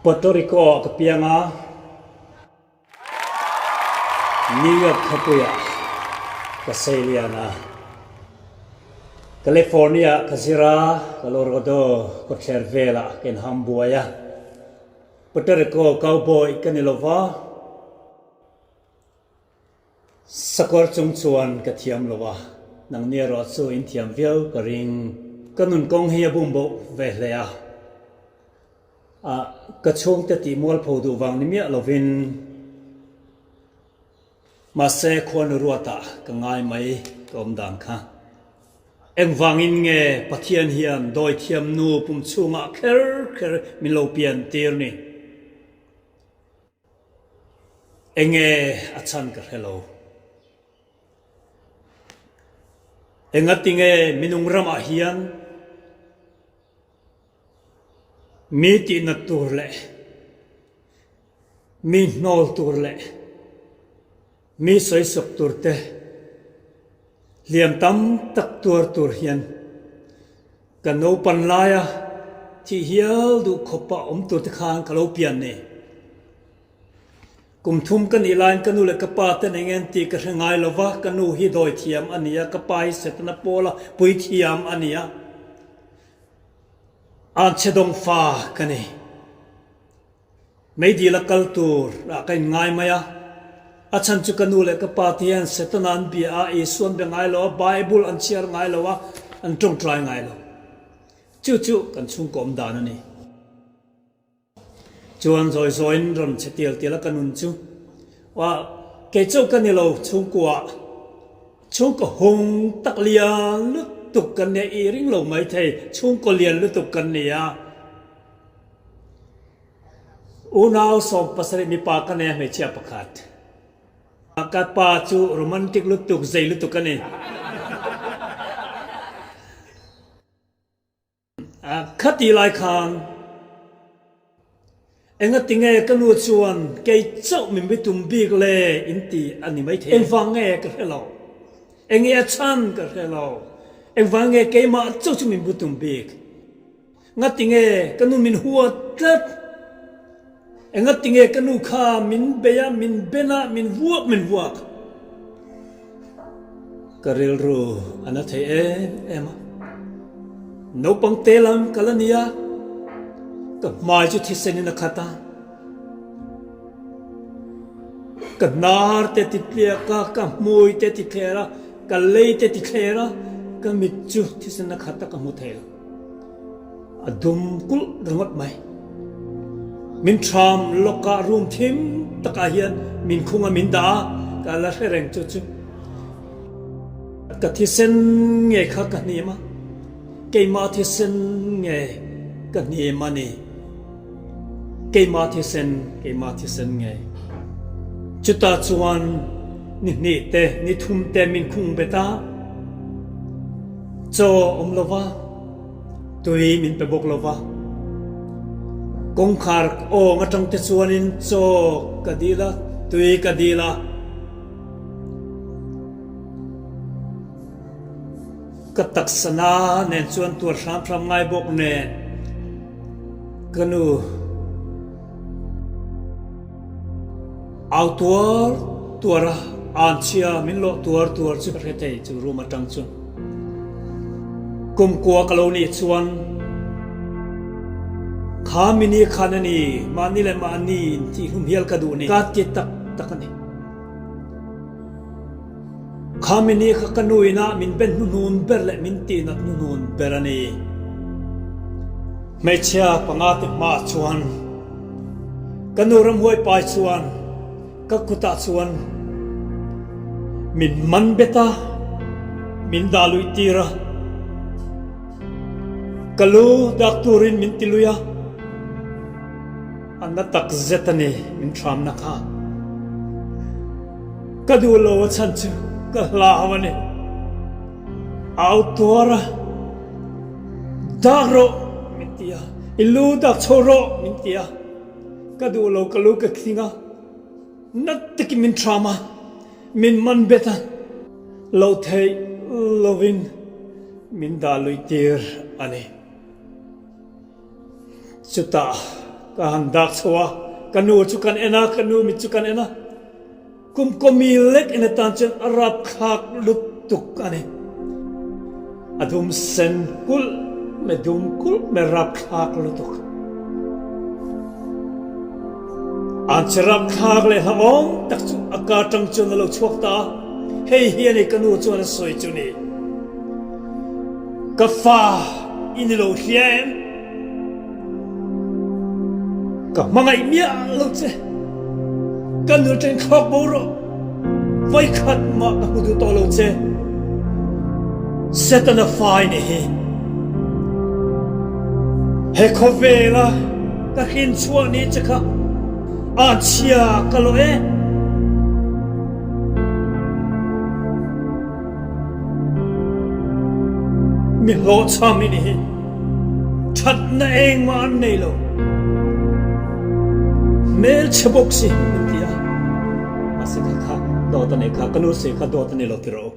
Puerto Rico ah ka piang a, New York khawpuiah ka seilian a. California ah ka zir a, Colorado kawtthler velah ka inham buai a. Puerto Rico cowboy ka ni lo va. Sakawr chung chuan ka thiam lo a, nangni erawh chu in thiam viau ka ring. Ka nun kawng hi a bum boh ve hle a, a ka chhungte tih mualpho duh vang ni miah lovin mahse khuanu ruatah ka ngai mai ka awm dan kha. Engvangin nge Pathian hian dawithiam nu pum chhungah kher kher min lo pian tir ni? Enge a chhan ka hre lo. Engatinge minung ramah hian mi tihnat tur leh mi hnawl tur leh mi sawisawk tur te hliam tam tak tuar tur hian Ka naupan laia thih hial duh khawpa awm tur te khan ka lo pian ni. Kum thum ka nih laiin ka nu leh ka pa ten eng en tih ka hre ngai lo va, ka nu hi dawi thiam a ni a, ka pa hi Setana pawla pui thiam a ni a, anchhe dawng fa ka ni. Meidil a kal tur ah ka inngai mai a, a chhan chu ka nu leh ka pa te hian Setana an bia a, Isua an be ngai lo a, Bible an chhiar ngai lo a, an tawngtai ngai lo. Chu chu kan chhungkaw awm dan a ni. Chuan zawi zawiin rawn chhe tial tial a ka nun chu, Wah, kei chauh ka ni lo chhungkua, chhungkaw hung tak lian lutuk kan nia, i ring lo maithei, chhungkaw lian lutuk kan ni a. Unau 70 mipa ka nei a hmeichhia pakhat. Ka pa chu romantic lutuk, zei lutuk a ni. Khati lai khan engatinge ka nu chuan kei chauh min bitum bik le in ti a ni maithei. Engvang nge ka hre lo. Enge a chhan ka hre lo. Engvang nge keimah chauh chu min bitum bik. Ngatinge ka nu min huat tlat? Engatinge ka nu kha min bei a, min ben a, min vuak min vuak? Ka rilru a na thei em em a. Naupang te lam ka la ni a, ka hmai chu thisen in a khat a. Ka hnar te ti tliak a, ka hmui te ti thler a, ka lei te ti thler a, ka mit chu thisen a khat a ka hmu thei lo. A dum kulh ringawt mai. Min ṭham lawkah room thim takah hian min khung a min dah a, ka la hre reng chu chu. Ka thisen nge kha ka hnim a, keimah thisen nge ka hnim a ni. Keimah thisen, keimah thisen nge. Chutah chuan ni hnih te, ni thum te min khung bet a. Chaw awm lo va, tui min pe bawk lo va. Kawngkhar awng atang te chuanin chaw ka dil a, tui ka dil a. Ka taksa na nen chuan tuar hram hram ngai bawk nen ka nu au tuar tuar a, anchhia min lawh tuar tuar chu ka hre thei chu room atang chuan kumkua ka lo nih chuan kha mini khan a ni mahni leh mahni intih hlum hial ka duh ni ka ti tak tak a ni. Kha mini kha ka nu ina min ben hnuhnun ber leh min tihnat hnuhnun ber a ni. Hmeichhia panga te hmaah chuan ka nu ramhuai pai chuan ka kutah chuan min man bet a, min dah luih tir a. Ka lu dak turin min ti lui a. A na tak zet a ni min hramna kha. Ka duh lo a chhan chu ka hlau a ni. Au tuar a, Dak rawh min ti a, i lu dak chho rawh min ti a. Ka duh lo ka lu ka thing a, na takin min hram a, min man bet a, lo theih lovin min dah luih tir a ni. Chutah. Ka han dak chho a, ka nu chu kan en a, ka nu mit chu kan en a. Kum kawmi lek in atan chuan a rapthlak lutuk a ni. A dum sen kulh me dum kulh me rapthlak lutuk. An che rapthlak leh hlauhawm tak chu a ka tang chuan a lo chhuak ta a, hei hi a ni ka nu chuan a sawi chu ni. Ka fa i ni lo hria em? Ka hmangaih miah lo che. Ka nu ṭeng thlawk bo rawh. Voikhat mah ka hmu duh tawh lo che. Setana fa i ni hi. He khawvela ka hrin chhuah ni che kha aan chhia ka lawh e. Mi hlawhchham i ni hi. Thatna engmah an nei lo. Hmelchhe bawk si min ti a. Mahse kha kha dawt a nei kha, ka nu sawi kha dawt a ni lo tiraw.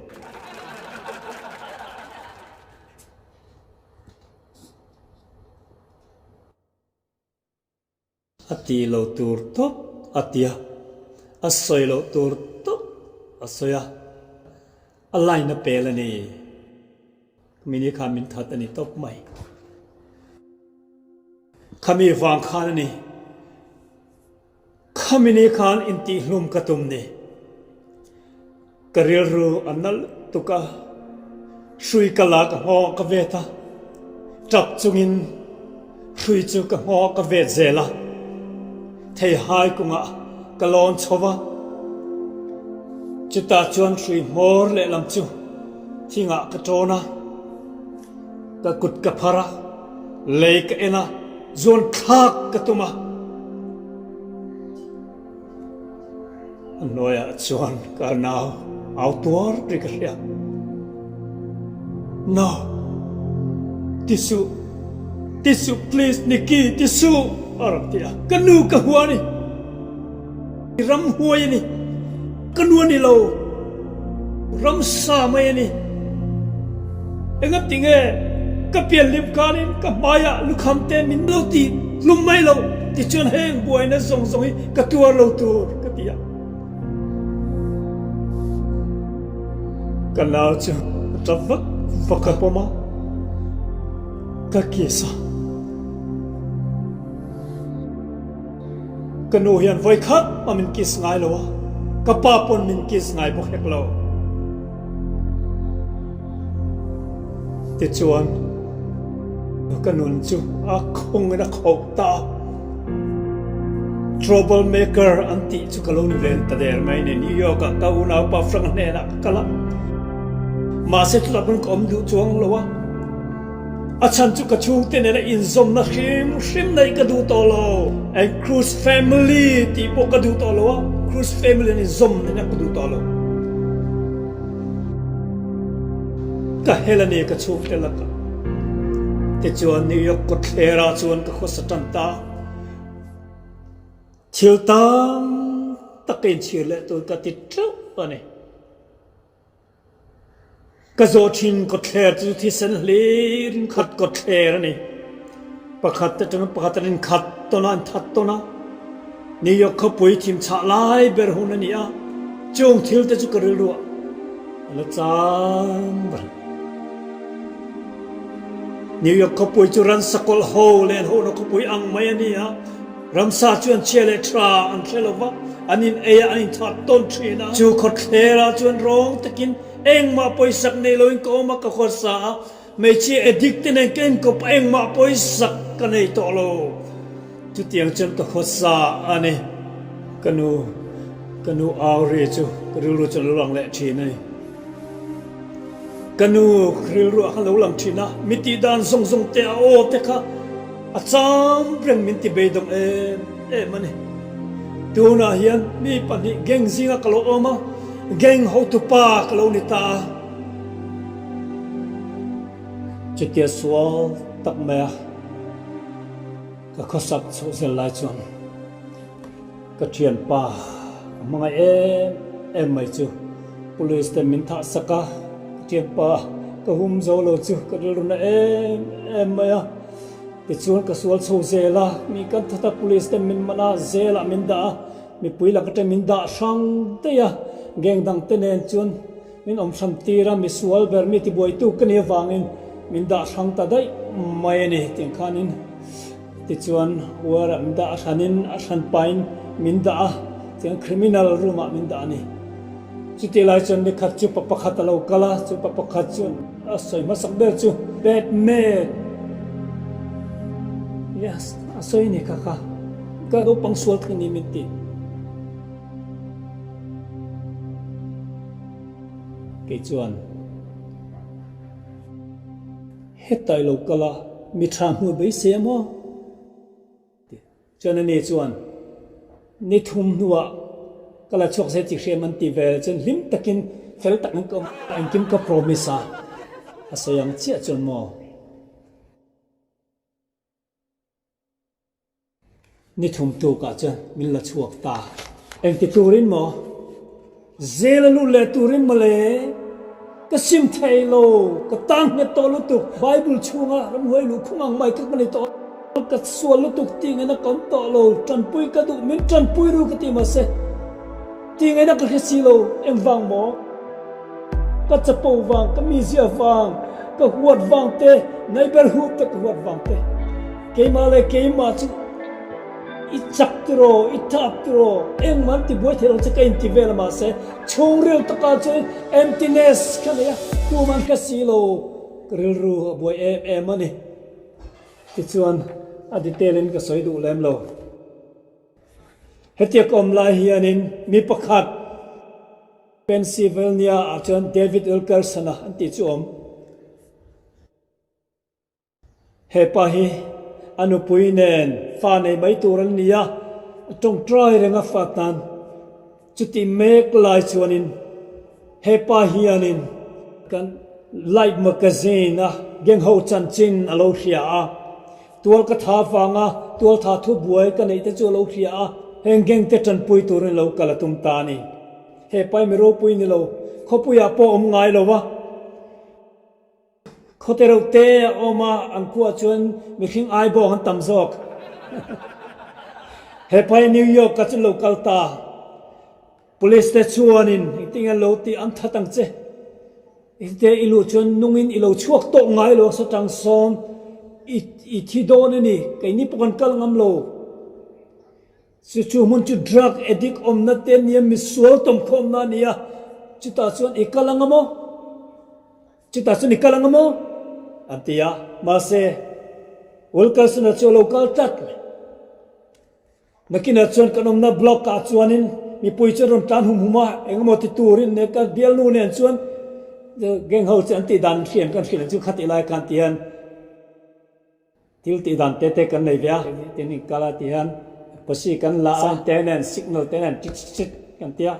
A ti lo tur tawp a ti a, a sawi loh tur tawp a sawi a, a line a pel a ni. Mini khan min that a ni tawp mai. Khami vang khan a ni. Khami ni khan intihhlum ka tum ni. Ka rilru a na lutuk a, hrui ka la ka nghawng ka vet a, tap chungin hrui chu ka nghawng ka vet zel a, theihai kungah ka lawn chho va, chutah chuan hrui hmawr lehlam chu thingah ka tawn a, ka kut ka phar a, lei ka en a, zuan thlak ka tum a. A hnuaiah chuan ka nau au tuar ri ka hria. No! Ti suh! Ti suh please Nikki ti suh! a rawn ti a. Ka nu ka hua a ni. Ramhuai a ni. Ka nu a ni lo. Ramsa mai a ni. Engati nge ka pian lim kanin ka hmaiah lukham te min lo ti hlum mai lo tichuan heng buaina zawng zawng hi ka tuar lo tur ka ti a. Ka nau chu a tap vak vak a pawm a, ka kiss a. Ka nu hian vawikhat a min kiss ngai lo a, ka pa pawn min kiss ngai bawk hek lo. Tichuan, ka nun chu a khawngin a khauh ta a. Trouble maker an tih chu ka lo ni ven ta der mai ni. New York ah ka unaupa Frank hnenah ka kal a, mahse chutah pawn ka awm duh chuang lo a. A chhan chu ka chhungte nena inzawmna hrim hrim neih ka duh tawh lo. And Cruz family tih pawh ka duh tawh lo a, Cruz family an inzawm nena ka duh tawh lo. Ka hel a ni ka chhungte lakah. Tichuan New York kawtthler ah chuan ka khawsa tan ta. Thil tam tak ka inchhir leh tur ka ti teuh a ni. Ka zawh thin kawtthler chu thisen hlir in khat kawtthler a ni. Pakhat atanga pakhat an inkhat tawn a, an that tawn a. New York khawpui thim chhah lai ber hun a ni a, chung thil te chu ka rilruah a la chang ber. New York khawpui chu ransa kawlh ho leh an hohna khawpui ang mai a ni a. Ramsa chu an chhia leh tha an hre lo va, an in ei a, an inthah tawn thin a. Chu khawthler ah chuan rawng takin engmah pawisak nei loin ka awm a, ka khawsa a, hmeichhia addict te nen ka inkawp a, engmah pawisak ka nei tawh lo. Chutiang chuan ka khawsa a ni. Ka nu, ka nu au ri chu ka rilru chuan a lo lang leh thin a ni. Ka nu rilru ah khan lo lang thin a, mi tih dan zawng zawng te a aw te kha a cham reng min ti beidawng em em a ni. Tunah hian mi pahnih gang zinga ka lo awm a, gang hotupa ka lo ni ta a. Chutia sual tak mai a ka khawsak chhoh zel lai chuan Ka thianpa ka hmangaih em em mai chu police ten min thah sak a, ka thianpa ka hum zo lo chu ka rilru na em em mai a. Tichuan ka sual chho zel a, mi kan that a, police ten min man a, zel ah min dah a, mipui lak atang min dah hrang daih a, gang dang te nen chuan min awm hran tir a, mi sual ber mi tibuaitu ka nih avangin min dah hrang ta daih mai a ni tiang khanin tichuan war ah min dah a hranin a hran pain min dah a, tiang criminal room ah min dah a ni. Chutih lai chuan ni khat chu pa pakhat a lo kal a, chu pa pakhat chuan a sawi hmasak ber chu Batman! Yes, a sawi a ni kha kha, ka naupang sual tak ni min ti. Kei chuan hetai lo kal a, mi tha hmuh beisei a maw? Chuan ani chuan, Ni thum hnuah ka la chhuak zel tih hriam an ti vel chuan hlim takin fel takin ka awm a, engkim ka promise a, a sawi ang chiah chuan maw? Ni thum tukah chuan min la chhuak ta. Engti turin maw? Zel a lut leh turin mawle, ka sim thei lo, ka tang nghet tawh lutuk, Bible chhunga ramhuai luh khung ang mai kha ka ni tawh, ka sual lutuk tih ngaihna ka awm tawh lo, tanpui ka duh, min tanpui ru ka ti mahse tih ngaihna ka hre si lo, engvang maw? Ka chapo vang, ka mizia vang, ka huat vang te, neighbourhood te ka huat vang te, keimah leh keimah chu. I chak tiraw, i thak tiraw, engmah an ti buai thei lo che ka inti vel a mahse chhungril takah chuan emptiness kha nei a, tumah an hre si lo, ka rilru a buai em em a ni. Tichuan a detail in ka sawi duh lem lo. Hetiang ka awm lai hianin mi pakhat Pennsylvania ah chuan David Wilkerson-a an tih chu a awm. He pa hi a nupui nen fa nei mai tur an ni a, a tawngtai reng a fa tan. Chutih mek lai chuanin he pa hianin kan Light Magazine a gang ho chanchin a lo hria a, tual ka tha vanga tual tha thu buai ka neih te chu a lo hria a, heng gang te tanpui turin lo kal a tum ta a ni. He pa hi mi ropui ni lo, khawpuiah pawh awm ngai lo a. Khawte reuh te a awm a, an khuah chuan mihring ai bawk an tam zawk. Hepa hi New York ah chuan lo kal ta. Police te chuanin engtin an lo tih an that ang che. Engte i luh chuan nungin i lo chhuak tawh ngai lo sa tang sawm i thi dawn a ni, keini pawh kan kal ngam lo. Chu chu hmun chu drug addict awmna te nia misual tawmkhawmna a ni a, chutah chuan i kal ang a maw? Chutah chuan i kal ang a maw? An ti a, mahse Wilkerson-a chu a lo kal tlat mai. Nakinah chuan kan awmna block ah chuanin mipui chu an rawn tlan hum hum a, engemaw ti turin nen ka bialnu nen chuan gang ho chu an tih dan hriam kan hrilh ang chu khatih lai khan ti hian Thil tih dan te te kan nei ve a, tin in kal a ti hian posi kan la a, sign te nen signal te nen chit chit chit kan ti a,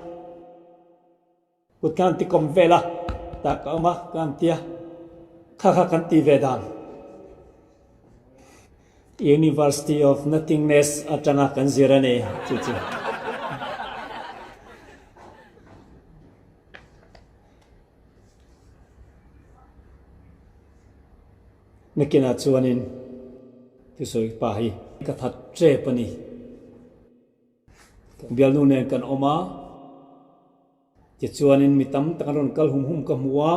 kut khan ti kawm vel a, tah ka awm a kan ti a, kha kha kan ti ve dan. University of Nothingness atanga kan zir a ni chu chu. Nakinah chuanin thusawi pa hi ka that tep a ni. Bialnu nen kan awm a, tichuanin mi tam tak an rawn kal hum hum ka hmu a,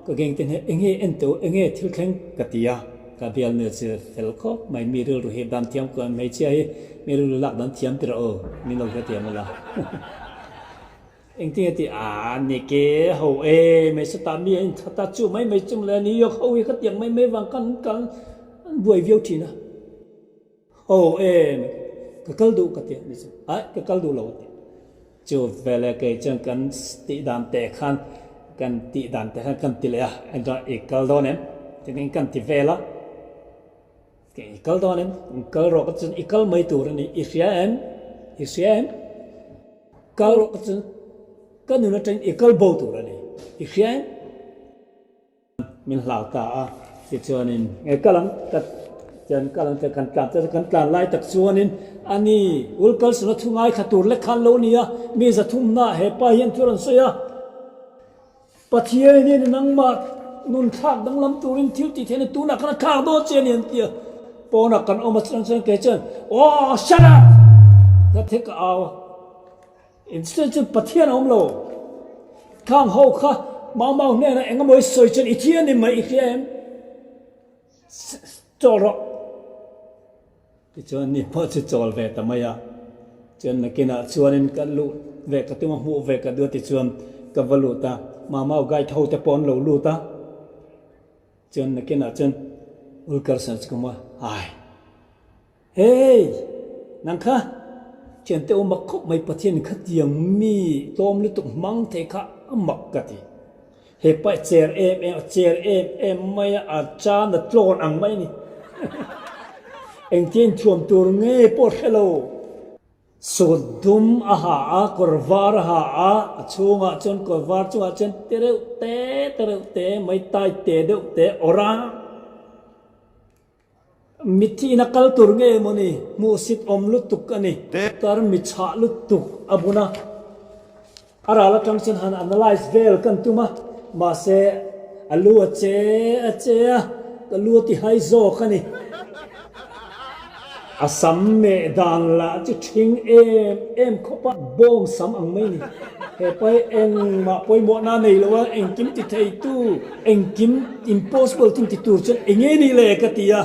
ka geng te hneh enge en teuh enge thil thleng ka ti a, ka bialnu chu fel khawp mai mi rilru hi dan thiam kual hmeichhia hi mi rilru lak dan thiam tirh aw min lo hrethiam ula. Engtin a ti a, ni ke ho e, mai sawtah mi a inthat a, chu mai mai chu mawle New York ho hi khatiang mai mai vang khan an kal an buai viau thin a, ho e, ka kal duh ka ti a ni chu, aih ka kal duh lo a ti. Chu veleh kei chuan kan tih dan teh khan kan tih dan teh khan kan ti leh a, engah i kal dawn em? Tiin kan ti vel a. I kal dawn em? I kal rawh ka chuan i kal mai tur a ni. I hria em? I hria em? Kal rawh ka chuan ka nun atangin i kal bo tur a ni. I hria em? Min hlau ta a, tichuanin nge kal ang ka chuan kal ang kan tlan ta kan tlan lai tak chuanin a ni Wilkerson-a thu ngaithla tur lek khan lo ni a, mi zathumna he pa hian thu a rawn sawi a. Pathianin nangmah nun thlak danglam turin thil tih theihna tunah khan a thlak dawn che a ni an ti a. Pawnah kan awm a chuan chuan kei chuan Aw shut up! Ka thi ka au a. Instead chuan Pathian a awm lo. Khang ho kha mau mau hnenah eng emaw i sawi chuan i thi a ni mai i hria em? Chawl rawh. Tichuan ni pawh chu chawl ve ta mai a. Chuan nakinah chuanin ka luh ve ka tum a, hmuh ve ka duh a tichuan ka va lut a. Mamau guide ho te pawh an lo lut a. Chuan nakinah chuan Ulkarsan chu ka hmu a, Ai! Hey! Nang kha thiante u mak khawp mai Pathian khatiang mi tlawm lutuk hmang thei kha a mak ka ti. He pa i cher em em a cher em em mai a, a chan a tlawn ang mai a ni. Engtia inthuam tur nge pawh hre lo. Sut dum a ha a, kawr var a ha a, a chhungah chuan kawr var chungah chuan te reuh te te reuh te mai tai te deuh te awrh a. Mitthi ina kal tur nge maw ni? Hmuhsit awm lutuk a ni. Tar mi chhah lutuk a bun a. A ral atang chuan han analyse vel kan tum a, mahse a lu a che a che a, ka lu a ti hai zawk a ni. A sam meh dan lah chu ṭhing em em khawp a, bawng sam ang mai a ni. He pa hi engmah pawimawhna a nei lo a, engkim ti theitu, engkim impossible thing ti tur chuan eng nge ni le ka ti a.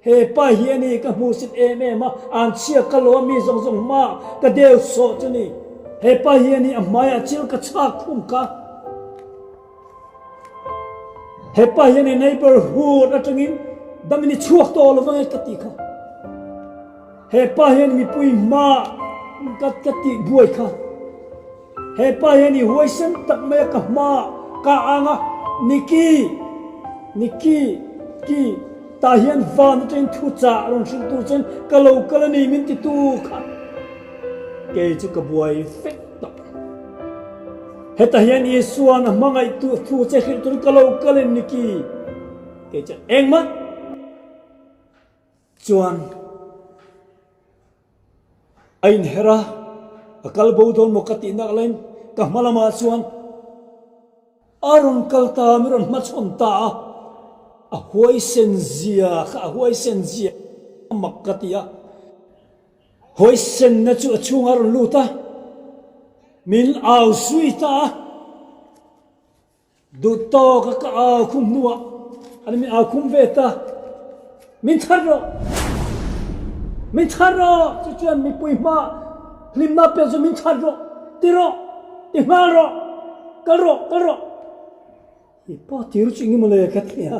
He pa hi a ni ka hmuhsit em em a, an chhia ka lo a mi zawng zawng hma ka deu sawh chu ni. He pa hi a ni a hmaiah chil ka chhak khum kha. He pa hi a ni neighborhood atangin damin i chhuak tawh lo vang e ka ti kha. He pa hian mipui hma ka ka tih buai kha. He pa hian i huaisen tak mai a ka hma ka ang a, Niki, Niki, ki, tah hian van atangin thu chah rawn hrilh tur chuan ka lo kal a ni min ti tu kha. Kei chu ka buai vek tawh. Hetah hian Isua'n a hmangaih tu thu che hrilh turin ka lo kal a ni Niki, kei chuan engmah. Chuan a inher a, a kal bo dawn maw ka tih nak laiin ka hma lamah chuan a rawn kal ta a, mi rawn hmachhawn ta a, a huaisen zia kha a huaisen zia mak ka ti a, huaisenna chu a chhungah a rawn lut a, min au zui ta a. Duh tawk a ka au khum hnuah an min au khum ve ta. Min chhan rawh! Min chhan rawh! Chu chuan mipui hma hlimna pek chu min chhan rawh! Ti rawh! Ti nghal rawh! Kal rawh! Kal rawh! I pa tir chu engemaw le ka ti a.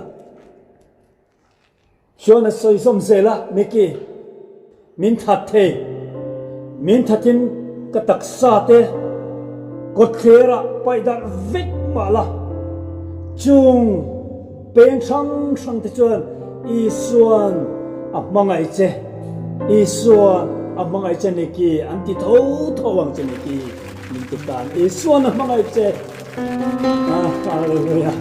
Chuan a sawi zawm zel a, Mickey, min that thei. Min thatin ka taksa te kawtthler ah paih darh vek mah la. Chung peng hrang hrang te chuan Isuan a hmangaih che, Isuan a hmangaih che Mickey an ti tho tho ang che Mickey, min ti tan Isuan a hmangaih che. Hallelujah.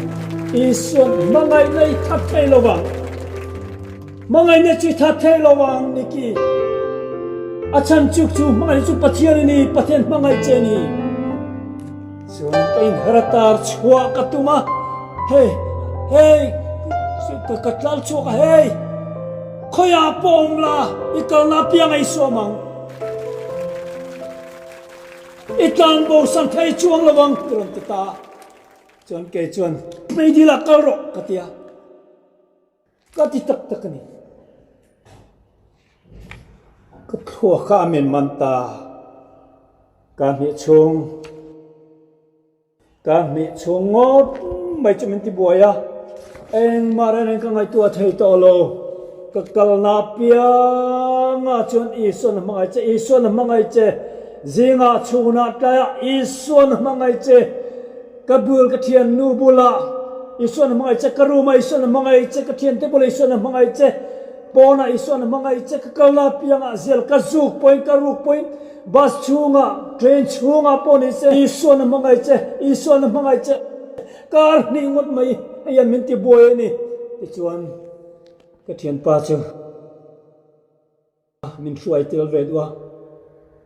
Isuan hmangaihna i that thei lo vang. Hmangaihna chu i that thei lo vang Niki. A chhan chu chu hmangaihna chu Pathian a ni, Pathian hmangaih che a ni. Chuan ka inher tar chhuah ka tum a, hei, hei, ka tlal chhuak a, hei, khawiah pawh awm la, i kalna apiang a i sawm ang. I tlan bo san thei chuang lo ang ti rawn ti ta a. Chuan kei chuan meidil ah kal rawh ka ti a. Ka ti tak tak a ni. Ka thluak a a min man ta. Ka hnih chhung. Ka hmih chhung ngawt mai chu min ti buai a, engmah reng reng ka ngaihtuah thei tawh lo. Ka kalna apiangah chuan Isuan a hmangaih che, Isuan a hmangaih che, zingah chhunah tlaiah Isuan a hmangaih che, ka bul ka thiannu bulah Isuan a hmangaih che, ka room ah Isuan a hmangaih che, ka thiante bulah Isuan a hmangaih che, pawnah Isuan a hmangaih che, ka kalna apiangah zial ka zuk pawhin ka ruk pawhin Bus chhungah, train chhungah pawh ni se, Isuan a hmangaih che, Isuan a hmangaih che, kar hnih ngawt mai hei hian min ti buai a ni. Tichuan ka thianpa chu min hruai tel ve duh a,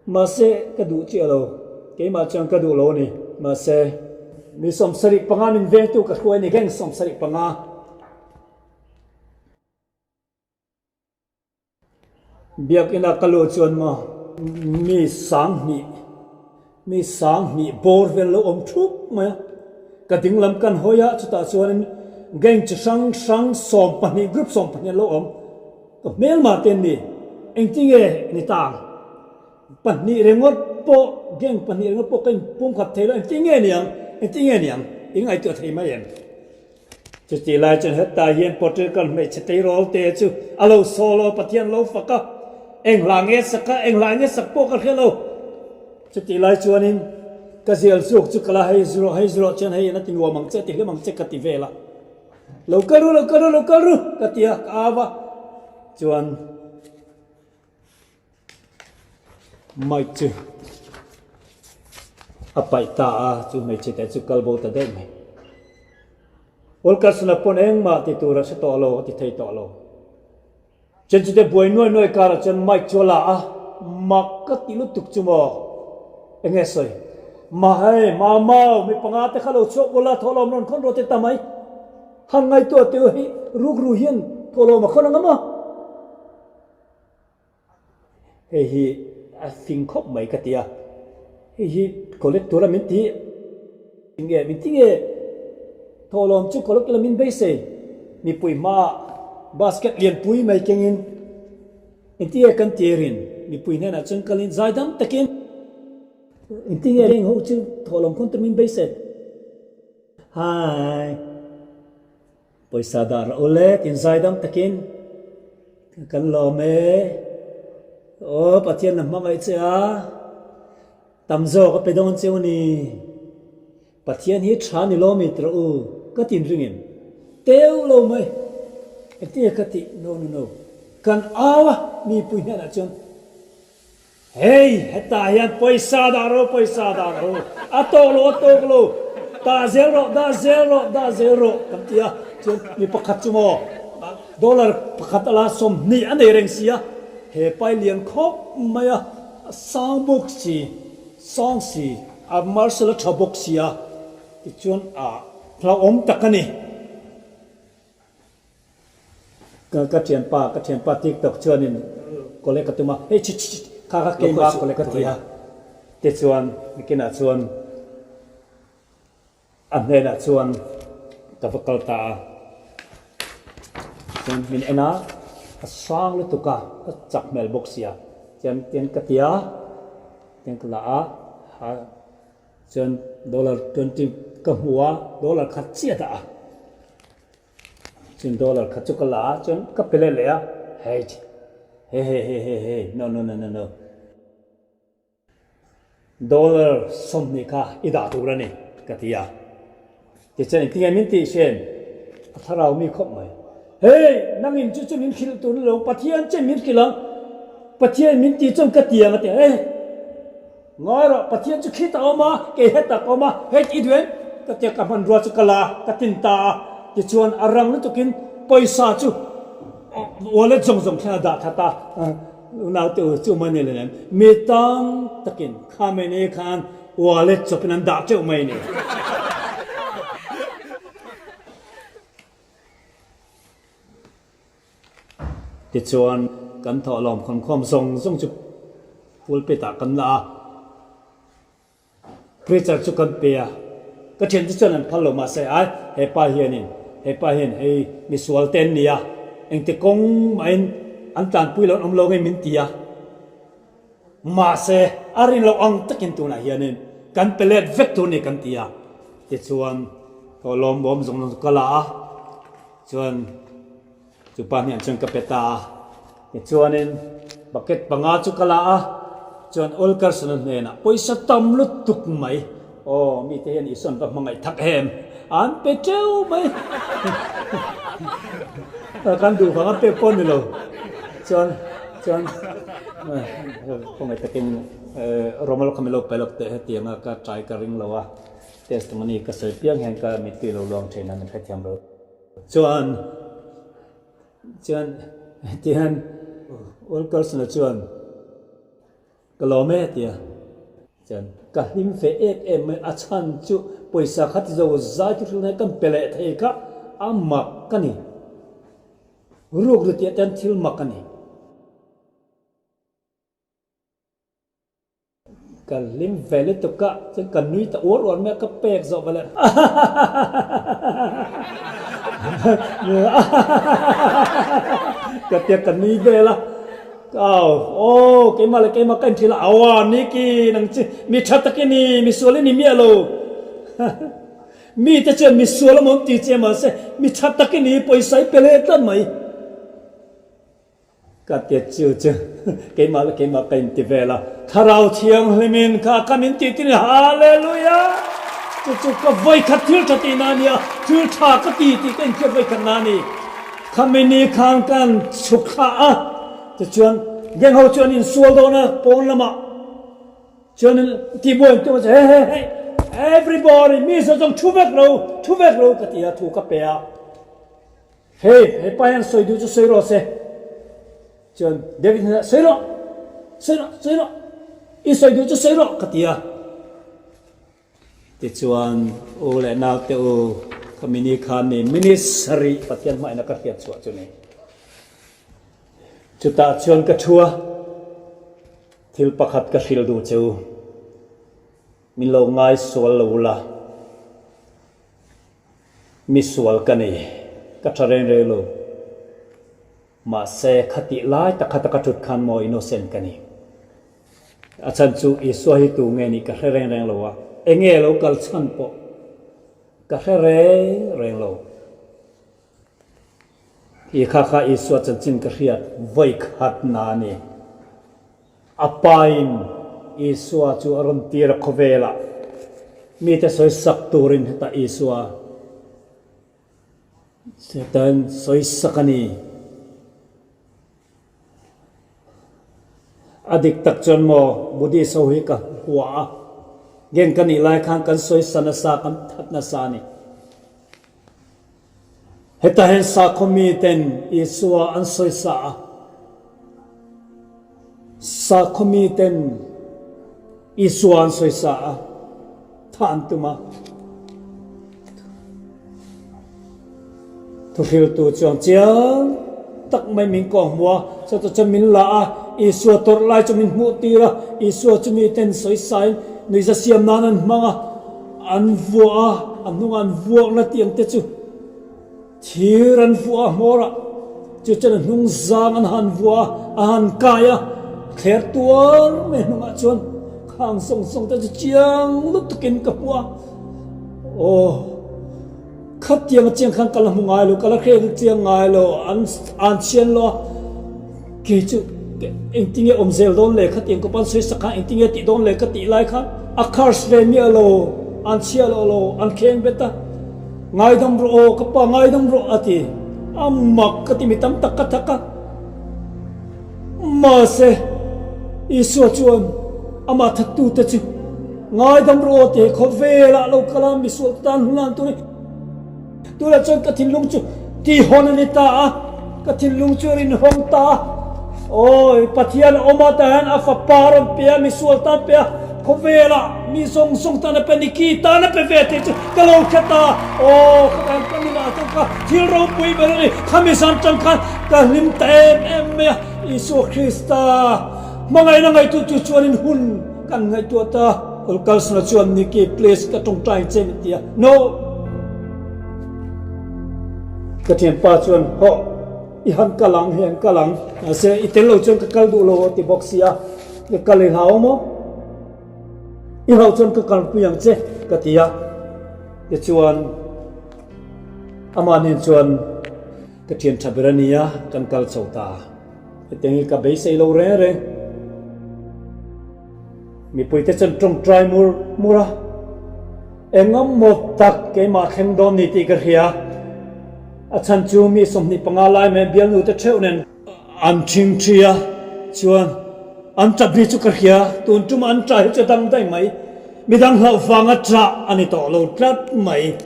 mahse ka duh chiah lo, keimah chuan ka duh lo a ni. Mahse mi 75 min vengtu ka hruai a ni, gang 75. Biakina ka luh chuan maw mi 2000, mi 2000 bawr vel lo awm thup mai a. Ka dinglam kan hawi a, chutah chuanin gang chi hrang hrang 12, group 12 an lo awm. Ka hmelmah te an ni, engtinge ni ta ang? Pahnih ringawt pawh, gang pahnih ringawt pawh ka inpumkhat thei lo, engtin nge niang, engtin nge niang, in ngaihtuah thei mai em? Chutih lai chuan hetah hian Portugal hmeichhe tleirawl te chu a lo solo, Pathian lo fak a, eng hla nge sak a, eng hla nge sak pawh ka hre lo. Chutih lai chuanin ka zial zuk chu ka la hei zurawh, hei zurawh chuan hei in a ti nuam ang che, a ti hlim ang che ka ti vel a. Lo kal ru, lo kal ru, lo kal ru ka ti a, ka au a, chuan. Mic chu a paih ta a, chu hmeichhe te chu kal bo ta daih mai. Wilkerson-a pawn engmah ti tur a hre tawh lo, a ti thei tawh lo. Chen chute buai nuai nuai karah chuan mic chu a la a, mak ka ti lutuk chu maw? Enge sawi? Ma hei, ma mau, mi panga te kha lo chhuak ula, thawhlawm rawn khawn rawh ti ta mai. Han ngaihtuah teh u hei, rukru hian thawhlawm a khawn ang a maw? Hei hi a fing khawp mai ka ti a, hei hi collect tura min ti nge min ti nge thawhlawm chu collect ila min beisei mipui hmaah basket lianpui mai kengin engtinge kan tirin mipui hnenah chuan kalin zaidam takin engtinge heng ho chu thawhlawm khawn tur min beisei hai. Pawisa dah rawh u le, tin zaidam takin kan lawm e. Aw Pathian na hmangaih che a, tam zawk a pe dawn cheu ni. Pathian hi tha ni lawm i ti rawh u, ka tin ringin. Teu lo mai. Engtinge ka tih? No no no. Kan au a, mipui hnenah chuan. Hei, hetah hian pawisa dah rawh, pawisa dah rawh, a tawk lo, a tawk lo, dah zel rawh, dah zel rawh, dah zel rawh kan ti a, chuan mi pakhat chu maw dollar pakhat a la 20 a nei reng si a, he pai lian khawp mai a, a sang bawk si, sang si, a marshal a tha bawk si a, tichuan a hlauhawm tak a ni. Ka ka thianpa ka thianpa tiktok chuanin collect a tum a, hei chhi chhi chhi kha kha keimah collect ka ti a, tichuan nikinah chuan a hnenah chuan ka va kal ta a, chuan min en a, a sang lutuk a, ka chak hmel bawk sia, chuan tian ka ti a, tian ka la a, chuan dollar 20 ka hmu a, dollar khat chiah dah a. Chuan dollar kha chu ka la a, chuan ka pe leh leh a, hei he he he he he no no no no no dollar 20 kha i dah tur a ni ka ti a, tichuan engtinge min tih hrian a thlarau mi khawp mai, hei nangin chu chu min hrilh tur ni lo Pathian che min hrilh ang, Pathian min tih chuan ka ti ang a ti a, hei. Ngawi rawh, Pathian chu khitah a awm a, kei hetah ka awm a, hei i duh em? Ka tia ka hmanrua chu ka la a, ka tin ta a, tichuan a rang lutukin pawisa chu wallet zawng zawng thleng a dah that a, unaute u chu mai ni leh mi tam takin kha mai ni khan wallet chawpin an dah teuh mai ni. Tichuan, kan thawhlawm khawnkhawm zawng zawng chu pulpit ah kan la a, preacher chu kan pe a, ka thiante chuan an phal lo mahse ai hepa hianin hepa hian hei misual te an ni a, engti kawng mahin an tlanpui lo an awm lo ngei min ti a, mahse a rin loh ang takin tunah hianin kan pe let vek tur a ni kan ti a, tichuan thawhlawm awm zawng zawng chu ka la a. Chuan chu pa hniam chuan ka pe ta a, tichuanin bucket panga chu ka la a, chuan Olkarsona hnenah pawisa tam lutuk mai, aw mite hian Isuan va hmangaih thak em, an pe teuh mai, kan duh vang a pek pawh a ni lo, chuan chuan khawngaih takin Romal kha min lo pe lawk teh hetianga ka try ka ring lo a. Testimony ka sawi piang hian ka mittui lo luang thin a, min hrethiam lo. Chuan, chuan tihian Wilkerson-a chuan ka lawm e tia. Chuan ka hlim fe em em mai, a chhan chu pawisa kha ti zo zai thu hrilh nai kan pe leh thei kha a mak ka ni. Ruk ru tih atan thil mak a ni. Ka hlim ve lutuk a, chuan ka nui ta uar uar mai a, ka pek zawh veleh ka tia ka nui vel a, ka au aw keimah leh keimah ka inthil a, aua Nicky nang chu mi tha tak i ni, mi sual i ni miah lo mite chuan mi sual a maw an ti che mahse mi tha tak i ni pawisa i pe leh tlat mai. Ka ti chu chu keimah leh keimah ka inti vel a, Thlarau Thianghlimin kha ka min tih tin Hallelujah! Chu chu ka vawikhat thil tha tihna a nia, thil tha ka ti tih ka inhriat vawikhat na a ni. Khami ni khan kan chhuk thla a, tichuan gang ho chu an insual dawn a, pawn lamah chuanin tihbuai an tum a, he he he everybody mi zawng zawng thu vek lo, thu vek lo ka ti a, thu ka pe a. Hei, he pa hian sawi duh chu sawi rawh se. Chuan David hnenah, Sawi rawh! Sawi rawh! Sawi rawh! I sawi duh chu sawi rawh! ka ti a. Tichuan, U leh naute u, ka mini khan ni minute sarih Pathian hmaina ka hriat chhuah chu ni. Chutah chuan ka thu a, thil pakhat ka hrilh duh che u. Min lo ngai sual lo la. Mi sual ka ni, ka tha reng reng lo. Mahse, khatih lai tak khata ka thut khan maw innocent ka ni. A chhan chu Isua hi tu nge nih ka hre reng reng lo a, enge lo kal chhan pawh ka hre reng reng lo. I kha kha Isua chanchin ka hriat vawi khat na a ni. A pain Isua chu a rawn tir a khawvelah mite sawi sak turin hetah Isua Satan sawi sak a ni. A dik tak chuan maw Buddhist ho hi ka hua a, gang ka nih lai khan kan sawi sa nasa, kan that nasa a ni. Hetah hian sakhaw miten Isua an sawisa a, sakhaw miten Isua an sawisa a, thah an tum a. Thuhriltu chuan chiang tak mai min kawhhmuh a, chutah chuan min la a, Isua tawrh lai chu min hmuh tir a, Isua chu miten sawisain nuihza siam nan an hmang a. An vuah a, a hnungah an vuakna tih ang te chu thir an vuah a hmawr ah, chu chuan a hnung zang an han vuah a, a han kai a, thler tuar mai hnungah chuan khang zawng zawng te chu chiang lutukin ka hmu a, aw khatiang a chiang khan ka la hmu ngai lo, ka la hre chiang ngai lo, an an chhian lo a, kei chu engtinge awm zel dawn le khatiang kawp an sawi sak khan engtinge tih dawn le ka tih lai khan a curse ve miah lo, an chhiah loh lo, an kheng bet a, ngaidam rawh aw ka pa ngaidam rawh a ti, a mak ka ti mi tam tak ka thak a, mahse Isua chuan amah thattute chu ngaidam rawh aw ti khawvelah lo kal a misual te tan hun lan tur hi. Tunah chuan ka thinlung chu tihawn a ni ta a, ka thinlung chu a rinhawng ta a. Awi, Pathian a awm a, tah hian a fapa a rawn pe a, misual tan pe a, khawvelah mi zawng zawng tan a pe, Niki tan a pe ve tih chu ka lo hre ta. Aw, khatah hian ka nunah chuan ka thil ropui ber a ni, khami zan tang khan ka hlim ta em em mai a, Isua Krista hmangaihna ngaihtuah tu chuanin hun kan ngaihtuah ta. Awlkalsana chuan Niki, please ka tawngtai che min ti a, No! Ka thianpa chuan, Hawh, i han kal ang, hei han kal ang. Mahse, i tel lo chuan ka kal duh lo a ti bawk si a, ka kal i hlau maw? I hlauh chuan ka kalpui ang che, ka ti a. Tichuan, amah nen chuan ka thian tha ber a ni a, kan kal chho ta a. Hetiang hi ka beisei lo reng reng. Mipuite chuan tawngtai mur mur a, Engemaw tak keimah thleng dawn ni tih ka hria. A chhan chu mi 25 lai mai bialnute theuh nen an thing thi a, chuan an tap hi chu ka hria, tun tum an tah hi chu dang daih mai, midang hlauh vanga tah a ni tawh lo tlat mai.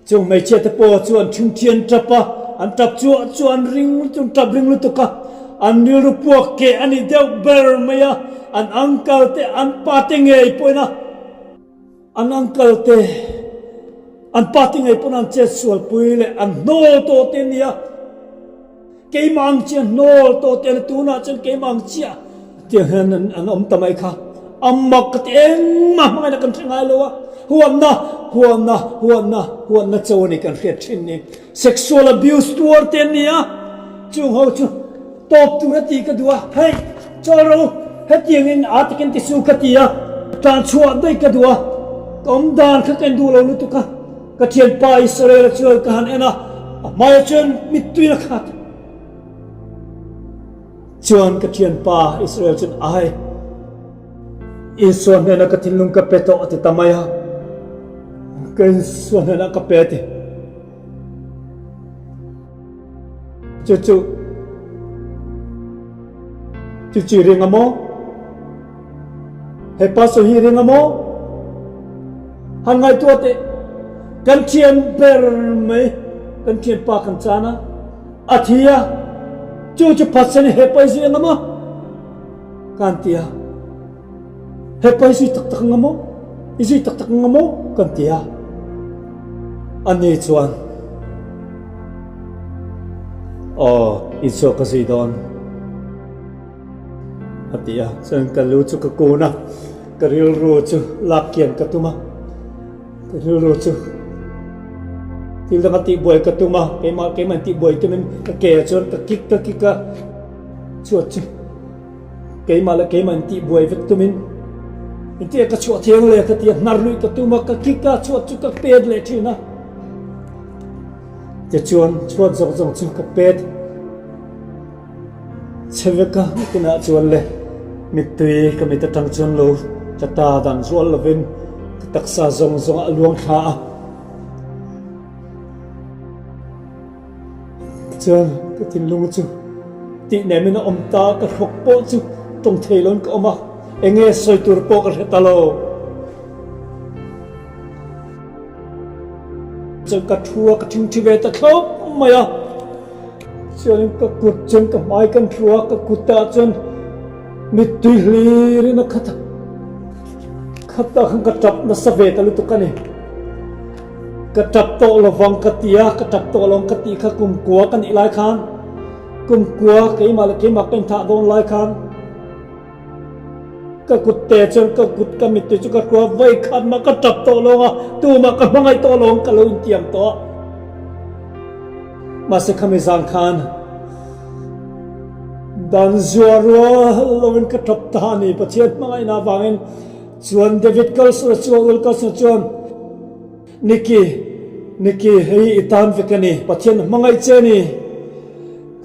Chung hmeichhia te pawh chu an ṭhingṭhi an ṭap a, an ṭap chuah chuah an ring lutuk, an ṭap ring lutuk a, an rilru puak keh a ni deuh ber mai a, an uncle te, an pa te ngei pawhin a, an uncle te, an pa te ngei pawhin an chet sualpui leh an hnawl tawh te a ni a. Keimah ang chiah hnawl tawh te a ni, tunah chuan keimah ang chiah tiang hian an awm ta mai kha. A mak ka ti engmah hmangaihna kan hre ngai lo a, huatna, huatna, huatna, huatna cho a ni kan hriat thin ni. Sexual abuse tuar te an ni a, chung ho chu tawp tur a tih ka duh a, hei chawl rawh u, hetiangin aa takin ti su ka ti a, tlan chhuah daih ka duh a, ka awm dan kha ka induh lo lutuk a, ka thianpa Israel-a chuan ka han en a, a hmaiah chuan mittui a khat. Chuan ka thianpa Israel chuan ai, Isua hnenah ka thinlung ka pe tawh a ti ta mai a, ka Isua hnenah ka pe a ti. Chu chu chu chi ring a maw? He pastor hi ring a maw? Han ngaihtuah teh, kan thian ber mai, kan thianpa kan chan a, a thi a, chu chu phatsan i he pa i zui ang a maw? Kan ti a. He pa i zui tak tak ang a maw? I zui tak tak ang a maw? Kan ti a. Ani chuan, Aw, Isua ka zui dawn, a ti a. Chuan ka lu chu ka kun a, ka rilru chu lak kian ka tum a. Ka rilru chu thil danga tihbuai ka tum a, keimah keimah tihbuai tumin ka ke ah chuan ka kik ka kik a, chhuat chu keimah leh keimah intihbuai vek tumin engtin ka chhuah thiang le ka ti a, hnar luih ka tum a, ka kik a, chhuat chu ka pet leh thin a, tichuan chhuat zawng zawng chu ka pet. Chhe vek a kinah chuan le mittui ka mit atang chuan lo tla ta dan rual lovin ka taksa zawng zawng a luang thla a. Tichuan ka thinlung chu tih nem in a awm ta, ka hrawk pawh chu tawng thei loin ka awm a, enge sawi tur pawh ka hre ta lo. Chuan ka thu a, ka thingthi ve ta thlawp mai a. Chuanin ka kut chuan ka hmai kan thu a, ka kutah chuan mittui hlirin a khat a. Khatah khan ka tap nasa ve ta lutuk a ni. Ka tap tawh lovang ka ti a, ka tap tawh lovang ka tih kha kumkua ka nih lai khan, kumkua keimah leh keimah ka inthah dawn lai khan, Ka kut te chuan ka kut ka mittui chu ka hruai a, vawi khat mah ka tap tawh lo ang a, tumah ka hmangaih tawh lo ang ka lo intiam tawh a. Mahse khami zan khan dan zuah rual loin ka tap ta a ni, Pathian hmangaihna avangin chuan David Carlson-a chuan Will Carlson-a chuan Nicky, Nicky hei i tan vek a ni, Pathian hmangaih che a ni,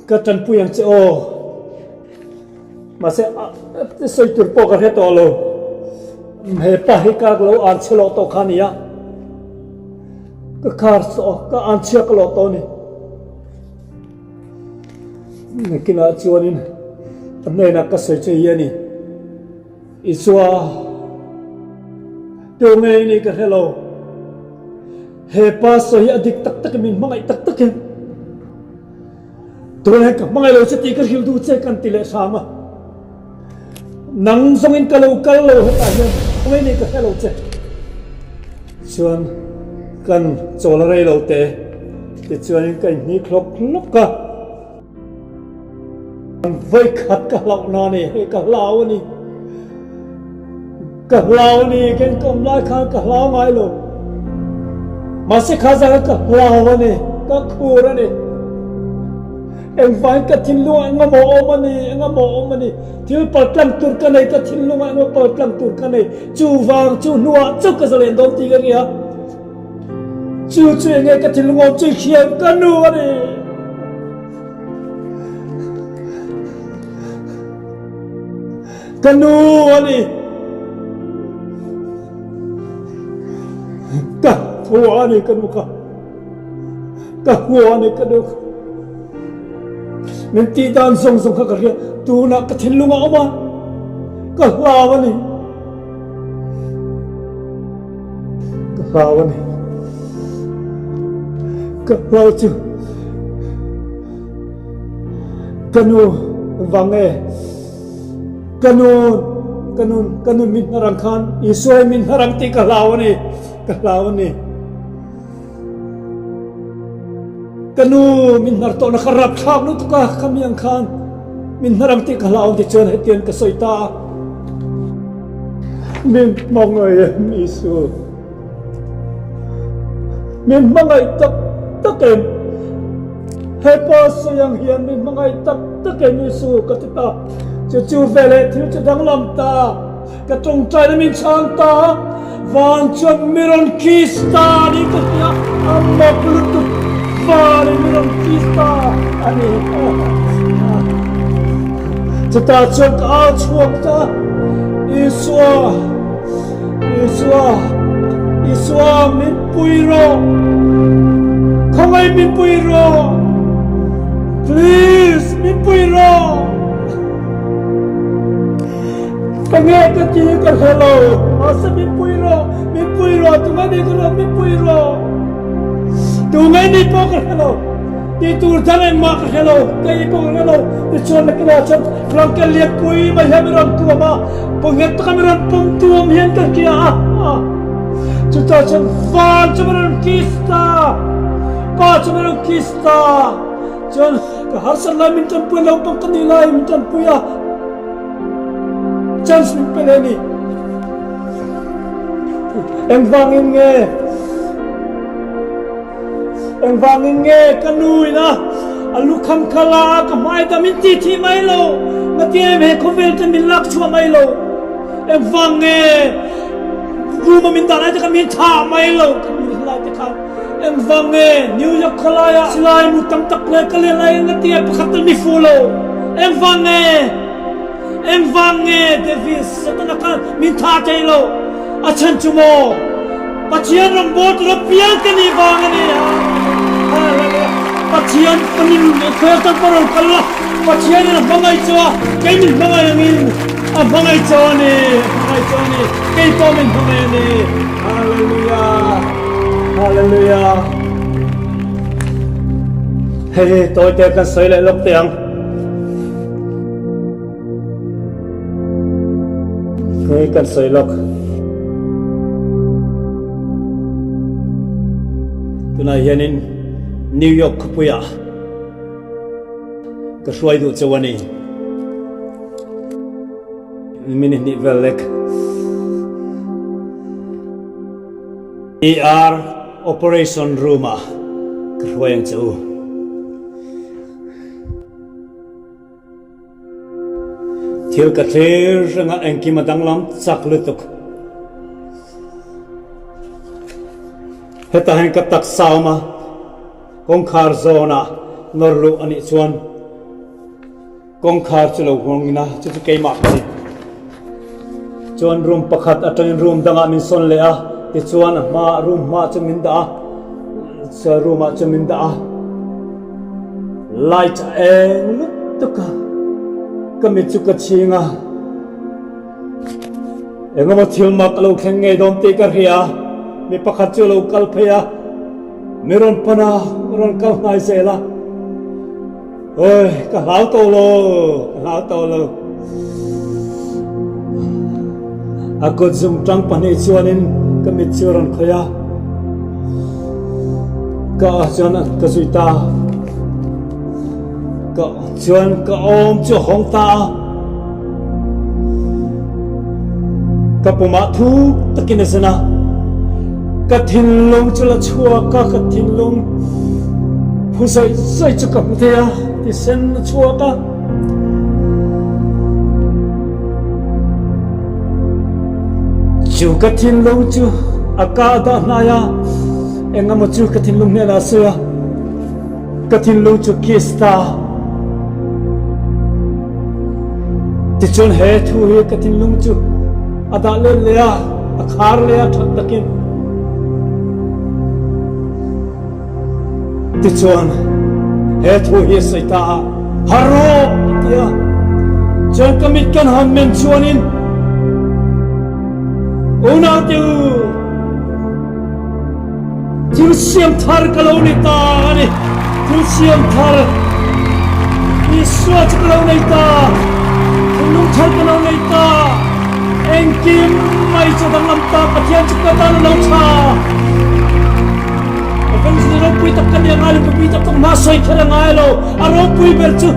ka tanpui ang che aw. Mahse, sawi tur pawh ka hre tawh lo. He pa hi ka lo an chhe loh tawh kha a ni a. Ka khar saw, ka an chhiak loh tawh a ni. Nakinah chuanin a hnenah ka sawi che hi a ni. Isua, tu nge i nih ka hre lo. He pa sawi hi a dik tak tak em, min hmangaih tak tak em? Tunah ka hmangaih lo che tih ka hrilh duh che kan ti leh hram a. Nang zawngin ka lo kal lo hetah hian hmangaih nei ka hre lo che. Chuan kan chawl a rei lo te tichuanin ka inhnih hlawk hlawk a. Vawikhat ka hlauh na ni, hei ka hlau a ni. Ka hlau a ni, keng ka awm lai khan ka hlau ngai lo. Mahse kha zan khan ka hlau a ni, ka khur a ni. Engvangin ka thinlungah engemaw awm a ni, engemaw awm a ni. Thil paltlang tur ka nei, ka thinlungah engemaw paltlang tur ka nei. Chuvang chu hnuah chauh ka zalen dawn tih ka ria. Chu chu enge ka thinlung awm chu hian ka nu a ni. Ka nu a ni. Ka hua a ni ka nu kha. Ka hua a ni ka nu kha. Min tih dan zawng zawng kha ka hria. Tunah ka thinlung a awm a. Ka hlau a ni. Ka hlau a ni. Ka hlau chu ka nu vang nge ka nu ka nu ka nu min hnar ang khan Isua hi min hnar ang tih ka hlau a ni. Ka hlau a ni. Ka nu min hnar tawhna kha rapthlak lutuk a khami ang khan min hnar ang tih ka hlau ang tichuan hetiang ka sawi ta a. Min hmangaih em Isu? Min hmangaih tak tak em? He pa sawi ang hian min hmangaih tak tak em Isu? Ka ti ta. Chu chu veleh thil chu danglam ta. Ka tawngtaina min chhang ta. Van chuan mi rawn kiss ta a ni ka hria. A mak lutuk vanin mi rawn kiss ta a ni. Chutah chuan ka au chhuak ta, Isua, Isua, Isua min pui rawh, khawngaih min pui rawh, please min pui rawh. Ka nge ka ti ka hre lo, mahse min pui rawh, min pui rawh, tunge ni ka rawh, min pui rawh. Tunge ni pawh ka hre lo. Tih tur dang engmah ka hre lo, kei pawh ka hre lo. Tichuan nakinah chuan blanket lianpui mai hian min rawn tuam a, pawnghet taka min rawn pawm tuam hian ka hria a. Chutah chuan van chu min rawn kiss ta, pa chu min rawn kiss ta. Chuan ka harsat lai min tanpui a, naupang ka nih lai min tanpui a, chance min pe leh a ni. Engvangin nge? Engvangin nge ka nu ina a lukham kha la a ka hmai ta min ti thih mai lo, ngatinge em he khawvel te min lak chhuah mai lo, engvang nge room a min dah lai te kha min thah mai lo ka nu lai te khan, engvang nge New York khawlai ah silai mu tam tak leh ka len lai ngatinge pakhat tal mi fu lo, engvang nge. Engvang nge David Setana khan min thah thei lo? A chhan chu maw? Pathian rawngbâwl tura piang ka nih vang a ni a. Hallelujah! Pathian panin khawia tan pawh rawn kal la, Pathianin a hmangaih chu a, kei min hmangaih angin a hmangaih chu a ni, a hmangaih chu a ni, kei pawh min hmangaih a ni. Hallelujah! Hallelujah! Hei tawite kan sawi leh lawk teh ang. Hei kan sawi lawk. Tunah hianin New York khawpuiah ka hruai duh cheu a ni. Minute hnih vel lek. ER operation room-ah ka hruai ang che u. Thil ka thlir reng a engkim a danglam chak lutuk. Hetah hian ka taksa awm a, kawngkhar zawnah nawr luh a nih chuan kawngkhar chu lo huangin a, chu chu keimah ka ni. Chuan room pakhat atangin room dangah min sawn leh a, tichuan a hmaah room hmaah chuan min dah a, chuan room ah chuan min dah a. Light a eng lutuk a, ka mit chu ka chhing a, engemaw thil mak a lo thleng ngei dawn tih ka hria, mi pakhat chu a lo kal phei a, mi rawn pan a, rawn kal hnai zel a, Awi ka hlau tawh lo, ka hlau tawh lo. A kut zungtang pahnih chuanin ka mit chu a rawn khawih a, ka ah chuan ka zui ta a, ka chuan ka awm chu a hawng ta a, ka pumah thuk takin a zen a, ka thinlung chu la chhuak a, ka thinlung phu zawih zawih chu ka hmu thei a, tisen a chhuak a. Chu ka thinlung chu a ka a dah hnai a, engemaw chu ka thinlung hnenah a sawi a, ka thinlung chu kiss ta. Tichuan he thu hi ka thinlung chu a dah let leh a, a khar leh a that takin. Tichuan, he thu hi a sawi ta a, Har rawh! a ti a. Chuan ka mit kan han men chuanin, Unaute u, thil siam thar ka lo ni ta a ni, thil siam thar Isua chu ka lo nei ta, thinlung thar ka lo nei ta, engkim mai chu danglam ta, Pathian chu ka tan a lo tha. Evangelist ropui tak ka nia ngai lo, mipui tak tak hma sawi kher a ngai lo, a ropui ber chu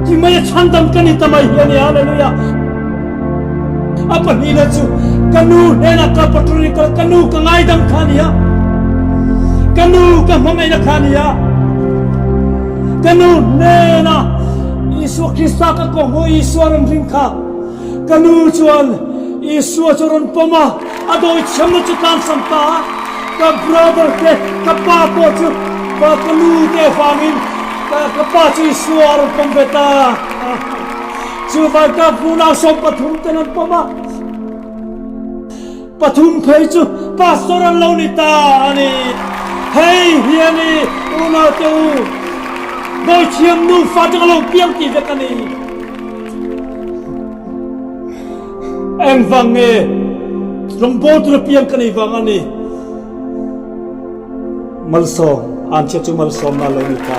ti mai a chhandam ka ni ta mai hi a ni, Hallelujah. A pahnihna chu ka nu hnenah ka patrol kal ka nu ka ngaidam kha a ni a, ka nu ka hmangaihna kha a ni a, ka nu hnena Isua Krista ka kawhhmuh Isua rawn ring kha ka nu chuan Isua chu rawn pawm a, a dawi thiamna chu tlansan ta a, ka brother te ka pa pawh chu ka nu te avangin ka pa chu Isua a rawn pawm ve ta a. Chuvang ka unau 13 ten an pawm a, pathum phei chu pastor an lo ni ta a ni. Hei hi a ni unau te u, Dawithiam nufa atanga lo piang tih vek a ni. Engvang nge rawngbâwl tura piang ka nei vang a ni. Malsawm, an chhiat chu malsawmna a lo ni ta.